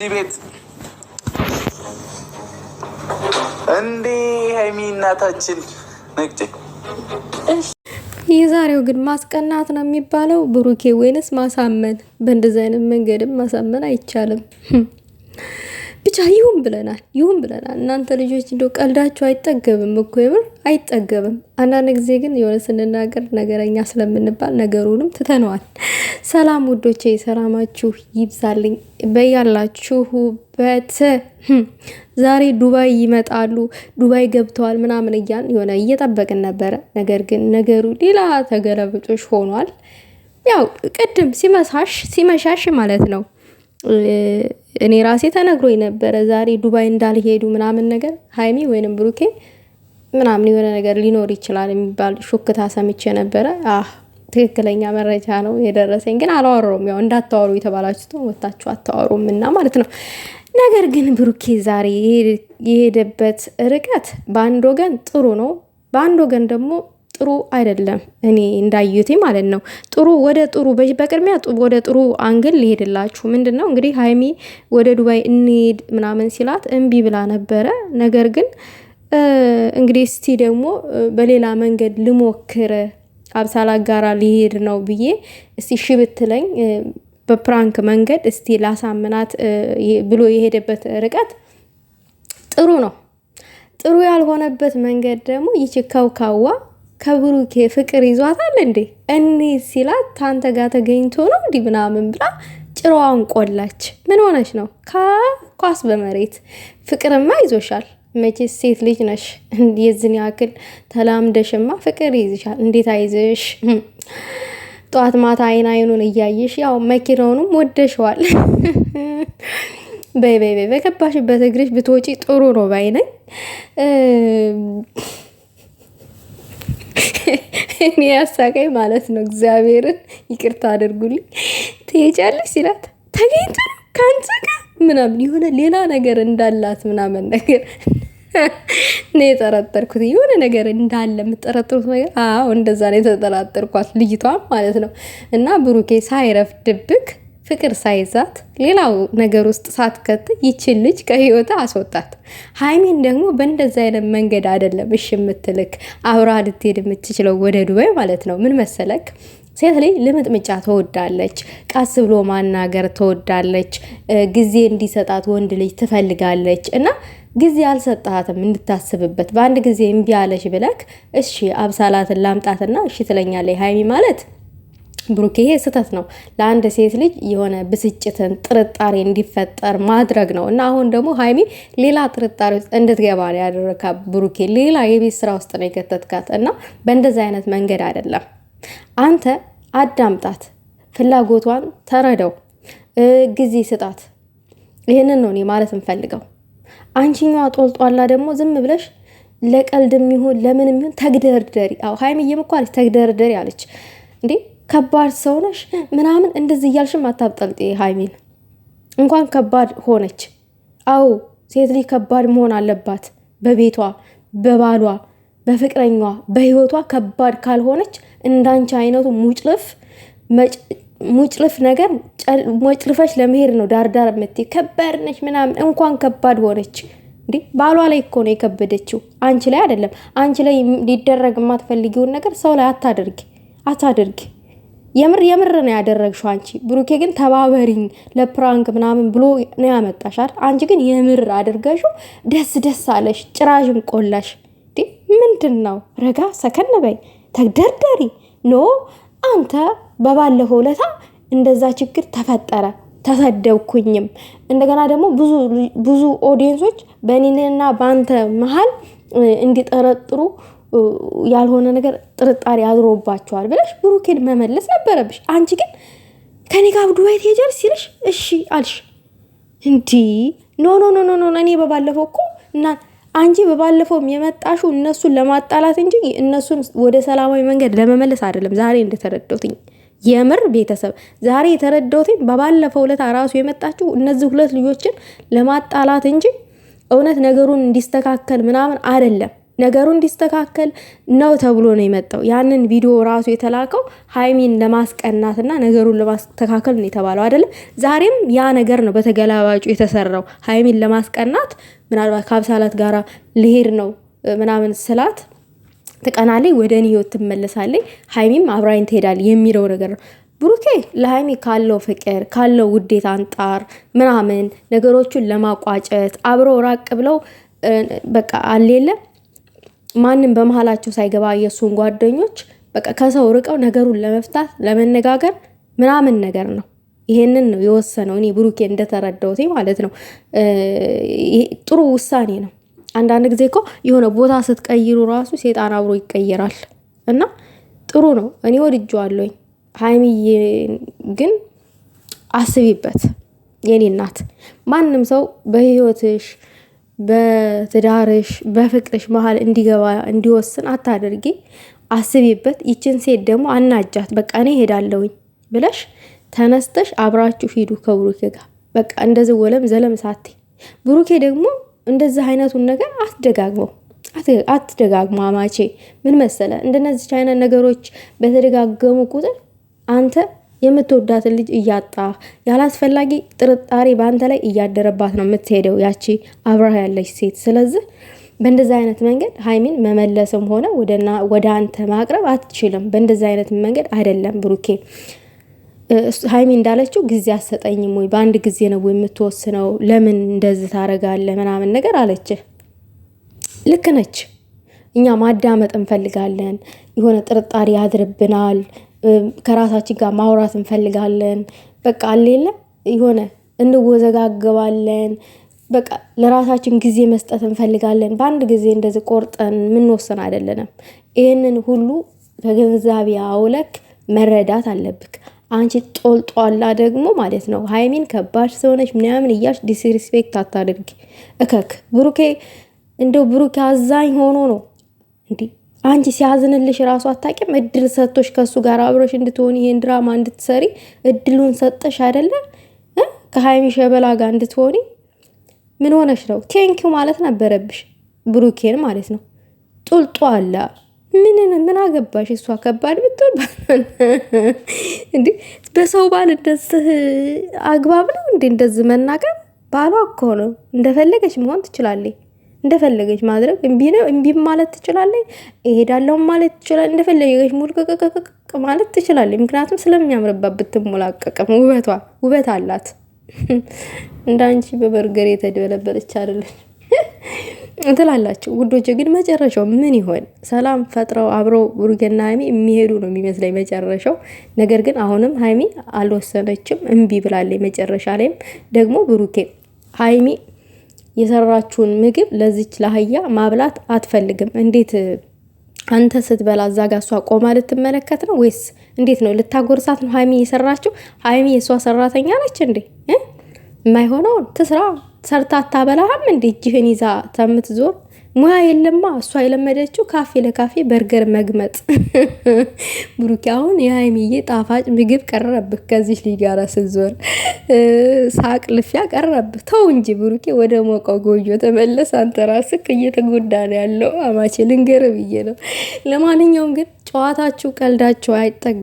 ቤት እንዴ ሀይሚ እናታችን ነጭ። የዛሬው ግን ማስቀናት ነው የሚባለው ብሩኬ ወይንስ ማሳመን? በእንደዚህ አይነት መንገድም ማሳመን አይቻልም። ብቻ ይሁን ብለናል፣ ይሁን ብለናል። እናንተ ልጆች እንደው ቀልዳችሁ አይጠገብም እኮ፣ የምር አይጠገብም። አንዳንድ ጊዜ ግን የሆነ ስንናገር ነገረኛ ስለምንባል ነገሩንም ትተነዋል። ሰላም ውዶቼ፣ ሰላማችሁ ይብዛልኝ በያላችሁበት። ዛሬ ዱባይ ይመጣሉ፣ ዱባይ ገብተዋል ምናምን እያልን የሆነ እየጠበቅን ነበረ። ነገር ግን ነገሩ ሌላ ተገለብጦሽ ሆኗል። ያው ቅድም ሲመሳሽ ሲመሻሽ ማለት ነው እኔ ራሴ ተነግሮኝ ነበረ ዛሬ ዱባይ እንዳልሄዱ ምናምን ነገር ሀይሚ ወይንም ብሩኬ ምናምን የሆነ ነገር ሊኖር ይችላል የሚባል ሹክታ ሰምቼ ነበረ። አህ ትክክለኛ መረጃ ነው የደረሰኝ፣ ግን አላወራውም። ያው እንዳታወሩ የተባላችሁት ወታችሁ አታወሩም እና ማለት ነው። ነገር ግን ብሩኬ ዛሬ የሄደበት ርቀት በአንድ ወገን ጥሩ ነው፣ በአንድ ወገን ደግሞ ጥሩ አይደለም። እኔ እንዳዩት ማለት ነው። ጥሩ ወደ ጥሩ በቅድሚያ ወደ ጥሩ angle ሊሄድላችሁ ምንድን ነው እንግዲህ ሀይሚ ወደ ዱባይ እንሄድ ምናምን ሲላት እምቢ ብላ ነበረ። ነገር ግን እንግዲህ እስቲ ደግሞ በሌላ መንገድ ልሞክር አብሳላ ጋራ ሊሄድ ነው ብዬ እስቲ እሺ ብትለኝ በ prank መንገድ እስቲ ላሳምናት ብሎ የሄደበት ርቀት ጥሩ ነው። ጥሩ ያልሆነበት መንገድ ደግሞ ይቺ ከውካዋ ከብሩኬ ፍቅር ይዟታል እንዴ እኔ ሲላት ታንተ ጋር ተገኝቶ ነው እንዲህ ምናምን ብላ ጭሮዋን ቆላች። ምን ሆነች ነው? ከኳስ በመሬት ፍቅርማ ይዞሻል። መቼ ሴት ልጅ ነሽ፣ የዝን ያክል ተላምደሽማ ፍቅር ይዝሻል። እንዴት አይዝሽ? ጠዋት ማታ አይን አይኑን እያየሽ ያው መኪናውንም ወደሸዋል። በይ በይ በይ፣ በገባሽበት እግርሽ ብትወጪ ጥሩ ነው ባይ ነኝ። እኔ ያሳቀኝ ማለት ነው። እግዚአብሔርን ይቅርታ አድርጉልኝ። ትሄጃለሽ ሲላት ተገኝቶ ነው ከአንተ ጋር ምናምን የሆነ ሌላ ነገር እንዳላት ምናምን ነገር ነው የጠረጠርኩት። የሆነ ነገር እንዳለ የምጠረጥሩት ነገር አዎ፣ እንደዛ ነው የተጠራጠርኳት ልጅቷን ማለት ነው። እና ብሩኬ ሳይረፍድብክ ፍቅር ሳይዛት ሌላው ነገር ውስጥ ሳትከት ይችን ልጅ ከህይወት አስወጣት። ሀይሚን ደግሞ በእንደዛ አይነት መንገድ አይደለም እሺ የምትልክ አብራ ልትሄድ የምትችለው ወደ ዱባይ ማለት ነው። ምን መሰለክ፣ ሴት ልጅ ልምጥምጫ ትወዳለች፣ ቀስ ብሎ ማናገር ትወዳለች፣ ጊዜ እንዲሰጣት ወንድ ልጅ ትፈልጋለች። እና ጊዜ አልሰጣትም እንድታስብበት። በአንድ ጊዜ እምቢ አለሽ ብለክ እሺ አብሳላትን ላምጣትና እሺ ትለኛለች ሀይሚ ማለት ብሩክ፣ ይሄ ስህተት ነው። ለአንድ ሴት ልጅ የሆነ ብስጭትን ጥርጣሬ እንዲፈጠር ማድረግ ነው። እና አሁን ደግሞ ሀይሚ ሌላ ጥርጣሬ ውስጥ እንድትገባ ነው ያደረካት ብሩኬ። ሌላ የቤት ስራ ውስጥ ነው የከተትካት። እና በእንደዚህ አይነት መንገድ አይደለም። አንተ አዳምጣት፣ ፍላጎቷን ተረደው፣ ጊዜ ስጣት። ይህንን ነው እኔ ማለት እንፈልገው። አንቺኛዋ ጦልጧላ ደግሞ ዝም ብለሽ ለቀልድም ይሁን ለምንም ይሁን ተግደርደሪ። አዎ ሀይሚዬም እኮ አለች ተግደርደሪ አለች እንዴ፣ ከባድ ሰው ነሽ ምናምን እንደዚህ እያልሽም አታብጠልጤ ሀይሚን። እንኳን ከባድ ሆነች። አዎ ሴት ልጅ ከባድ መሆን አለባት። በቤቷ፣ በባሏ፣ በፍቅረኛዋ፣ በህይወቷ ከባድ ካልሆነች እንዳንቺ አይነቱ ሙጭልፍ ሙጭልፍ ነገር ሙጭልፈሽ ለመሄድ ነው ዳርዳር የምትይ። ከባድ ነች ምናምን እንኳን ከባድ ሆነች እንዴ፣ ባሏ ላይ እኮ ነው የከበደችው፣ አንቺ ላይ አይደለም። አንቺ ላይ ሊደረግ የማትፈልጊውን ነገር ሰው ላይ አታድርጊ፣ አታድርጊ። የምር የምር ነው ያደረግሽው አንቺ። ብሩኬ ግን ተባበሪኝ ለ prank ምናምን ብሎ ነው ያመጣሻል። አንቺ ግን የምር አድርገሽው ደስ ደስ አለሽ፣ ጭራሽም ቆላሽ። ምንድን ነው? ረጋ ሰከን በይ፣ ተግደርደሪ። No አንተ በባለፈው ለታ እንደዛ ችግር ተፈጠረ፣ ተሰደብኩኝም። እንደገና ደግሞ ብዙ ብዙ audience ኦች በእኔና በአንተ መሀል እንዲጠረጥሩ ያልሆነ ነገር ጥርጣሬ አድሮባቸዋል ብለሽ ብሩኬን መመለስ ነበረብሽ። አንቺ ግን ከኔ ጋር ዱባይ ትሄጃለሽ ሲልሽ እሺ አልሽ። እንዲ no no no no፣ እኔ በባለፈው እኮ እና አንቺ በባለፈውም የመጣሽው እነሱን ለማጣላት እንጂ እነሱን ወደ ሰላማዊ መንገድ ለመመለስ አይደለም። ዛሬ እንደተረዳሁትኝ የምር ቤተሰብ ዛሬ የተረዳሁትኝ በባለፈው ዕለት ራሱ የመጣችው እነዚህ ሁለት ልጆችን ለማጣላት እንጂ እውነት ነገሩን እንዲስተካከል ምናምን አይደለም። ነገሩ እንዲስተካከል ነው ተብሎ ነው የመጣው። ያንን ቪዲዮ ራሱ የተላከው ሀይሚን ለማስቀናትና ነገሩን ለማስተካከል ነው የተባለው አይደለም። ዛሬም ያ ነገር ነው በተገላባጩ የተሰራው። ሀይሚን ለማስቀናት ምናልባት ከአብሳላት ጋራ ልሄድ ነው ምናምን ስላት ትቀናለች፣ ወደ እኔ ህይወት ትመለሳለች፣ ሀይሚም አብራኝ ትሄዳል የሚለው ነገር ነው። ብሩኬ ለሀይሚ ካለው ፍቅር ካለው ውዴታ አንጣር ምናምን ነገሮቹን ለማቋጨት አብረው ራቅ ብለው በቃ አሌለ ማንም በመሀላቸው ሳይገባ የእሱን ጓደኞች በቃ ከሰው ርቀው ነገሩን ለመፍታት ለመነጋገር ምናምን ነገር ነው። ይሄንን ነው የወሰነው። እኔ ብሩኬ እንደተረዳሁት ማለት ነው። ጥሩ ውሳኔ ነው። አንዳንድ ጊዜ እኮ የሆነ ቦታ ስትቀይሩ ራሱ ሴጣን አብሮ ይቀየራል እና ጥሩ ነው። እኔ ወድጄዋለሁኝ። ሀይሚዬ ግን አስቢበት የኔ እናት። ማንም ሰው በህይወትሽ በትዳርሽ በፍቅርሽ መሀል እንዲገባ እንዲወስን አታደርጊ። አስቢበት። ይችን ሴት ደግሞ አናጃት። በቃ እኔ ሄዳለሁኝ ብለሽ ተነስተሽ አብራችሁ ሂዱ ከብሩኬ ጋር በቃ እንደዚህ ወለም ዘለም ሳቴ። ብሩኬ ደግሞ እንደዚህ አይነቱን ነገር አትደጋግመው አትደጋግሞ አማቼ ምን መሰለ እንደነዚህ አይነት ነገሮች በተደጋገሙ ቁጥር አንተ የምትወዳትን ልጅ እያጣ ያላስፈላጊ ጥርጣሬ በአንተ ላይ እያደረባት ነው የምትሄደው ያቺ አብራህ ያለች ሴት። ስለዚህ በእንደዚህ አይነት መንገድ ሀይሚን መመለስም ሆነ ወደ አንተ ማቅረብ አትችልም። በእንደዚህ አይነት መንገድ አይደለም ብሩኬ። ሀይሚ እንዳለችው ጊዜ አሰጠኝም ወይ በአንድ ጊዜ ነው የምትወስነው? ለምን እንደዚህ ታደርጋለህ? ምናምን ነገር አለች። ልክ ነች። እኛ ማዳመጥ እንፈልጋለን። የሆነ ጥርጣሬ ያድርብናል። ከራሳችን ጋር ማውራት እንፈልጋለን። በቃ አሌለ የሆነ እንወዘጋገባለን። በቃ ለራሳችን ጊዜ መስጠት እንፈልጋለን። በአንድ ጊዜ እንደዚህ ቆርጠን የምንወስን አይደለንም። ይህንን ሁሉ ከግንዛቤ አውለክ መረዳት አለብክ። አንቺ ጦልጧላ ደግሞ ማለት ነው ሀይሚን ከባድ ሰውነች ምናምን እያልሽ disrespect አታድርጊ። እከክ ብሩኬ እንደው ብሩኬ አዛኝ ሆኖ ነው እንዲህ አንቺ ሲያዝንልሽ ራሱ አታውቂም። እድል ሰጥቶሽ ከእሱ ጋር አብረሽ እንድትሆን ይሄን ድራማ እንድትሰሪ እድሉን ሰጠሽ አይደለ? ከሀይሚ ሸበላ ጋር እንድትሆኒ ምን ሆነሽ ነው? Thank you ማለት ነበረብሽ ብሩኬን ማለት ነው። ጡልጦ አለ ምን ምን አገባሽ? እሷ ከባድ ብትሆን እንዴ በሰው ባል እንደዚህ አግባብ ነው እንዴ? እንደዚህ መናገር ባሏ እኮ ነው። እንደፈለገች መሆን ትችላለች። እንደፈለገች ማድረግ እምቢ ነው እምቢ ማለት ትችላለች። እሄዳለሁ ማለት ትችላለች። እንደፈለገች ሙልቅቅቅቅ ማለት ትችላለች። ምክንያቱም ስለሚያምርባት ብትሞላቀቅም ውበቷ ውበት አላት። እንዳንቺ በበርገር የተደበለበለች አይደለች ትላላችሁ ውዶች። ግን መጨረሻው ምን ይሆን? ሰላም ፈጥረው አብረው ብሩኬና ሀይሚ የሚሄዱ ነው የሚመስለኝ መጨረሻው። ነገር ግን አሁንም ሀይሚ አልወሰነችም፣ እምቢ ብላለች። መጨረሻ ላይም ደግሞ ብሩኬ ሀይሚ የሰራችውን ምግብ ለዚች ለአህያ ማብላት አትፈልግም። እንዴት አንተ ስትበላ እዛ ጋ እሷ ቆማ ልትመለከት ነው ወይስ እንዴት ነው? ልታጎርሳት ነው? ሀይሚ የሰራችው ሀይሚ የእሷ ሰራተኛ ነች እንዴ? የማይሆነውን ትስራ። ሰርታ አታበላህም እንዴ? እጅህን ይዛ ተምትዞር ሙያ የለማ። እሷ የለመደችው ካፌ ለካፌ በርገር መግመጥ። ብሩኬ አሁን የሀይሚዬ ጣፋጭ ምግብ ቀረብህ፣ ከዚች ልጅ ጋር ስትዞር ሳቅ ልፊያ ቀረብህ። ተው እንጂ ብሩኬ፣ ወደ ሞቀው ጎጆ ተመለስ። አንተ ራስህ እየተጎዳ ነው ያለው። አማቼ ልንገርህ ብዬ ነው። ለማንኛውም ግን ጨዋታችሁ ቀልዳችሁ አይጠገም።